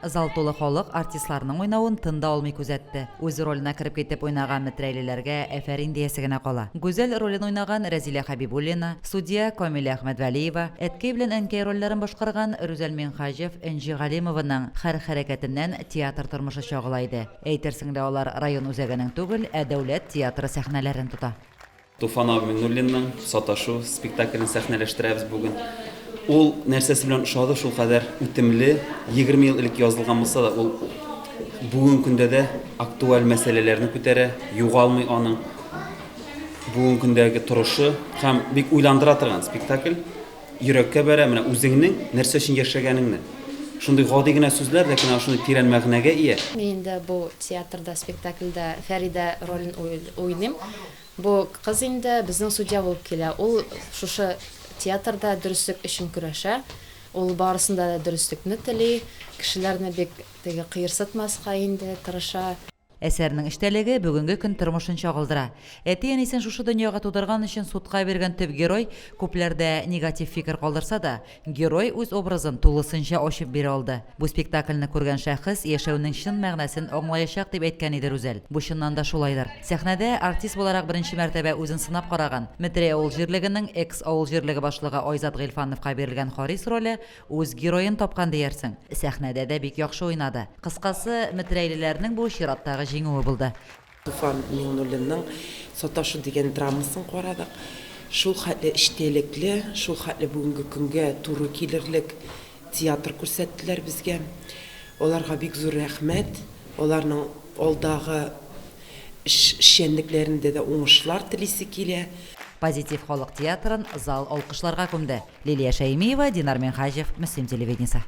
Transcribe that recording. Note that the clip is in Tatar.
Зал тулы халык артистларның уйнавын тын да алмый күзәтте. Үз роленә кереп китеп уйнаган метрәйлеләргә әфәрин диясе генә кала. Гүзәл ролен уйнаган Рәзилә Хәбибуллина, судья Камилә Әхмәтвәлиева, әткәй белән әнкәй рольләрен башкарган Рүзәл Миңһаҗев, Энҗе Галимованың һәр хәрәкәтеннән театр тормышы чагыла иде. Әйтерсең лә алар район үзәгенең түгел, ә дәүләт театры сәхнәләрен тота. Туфан абый Миңнуллинның Саташу спектаклен сәхнәләштерәбез бүген. Ул нәрсәсе белән ошады, шулкадәр үтемле, 20 ел элек язылган булса да, ул бүгенге көндә дә актуаль мәсьәләләрне күтәрә, югалмый аның бүгенге көндәге торышы һәм бик уйландыра торган спектакль. Йөрәккә бәрә, менә үзеңнең нәрсә өчен яшәгәнеңне. Шундый гади генә сүзләр, ләкин алар шундый тирән мәгънәгә ия. Мин инде бу театрда, спектакльдә Фәридә ролен уйныйм. Бу кыз инде безнең судья булып килә. Ул шушы театрда дөреслек өчен көрәшә. Ул барысында да дөреслекне тели, кешеләрне бик теге кыерсытмаска инде тырыша. Әсәрнең эчтәлеге бүгенге көн тормышын чагылдыра. Әти-әнисен шушы дөньяга тудырган өчен судка биргән төп герой күпләрдә негатив фикер калдырса да, герой үз образын тулысынча ачып бирә алды. Бу спектакльне күргән шәхес яшәүнең чын мәгънәсен аңлаячак, дип әйткән иде Рүзәл. Бу чыннан да шулайдыр. Сәхнәдә артист буларак беренче мәртәбә үзен сынап караган, Метрәй авыл җирлегенең экс-авыл җирлеге башлыгы Айзат Гыйльфановка бирелгән Харис роле Үз героен тапкан диярсең. Сәхнәдә дә бик яхшы уйнады. Кыскасы, метрәйлеләрнең бу чираттагы җиңүе булды. Туфан Миңнуллинның Саташу дигән драмасын карадык. Шул хәтле эчтәлекле, шул хәтле бүгенге көнгә туры килерлек театр күрсәттеләр безгә. Аларга бик зур рәхмәт. Аларның алдагы эшчәнлекләрендә дә уңышлар телисе килә. Позитив халык театрын зал алкышларга күмде. Лилия Шәймиева, Динар Минһаҗев, Мөслим телевидениесе.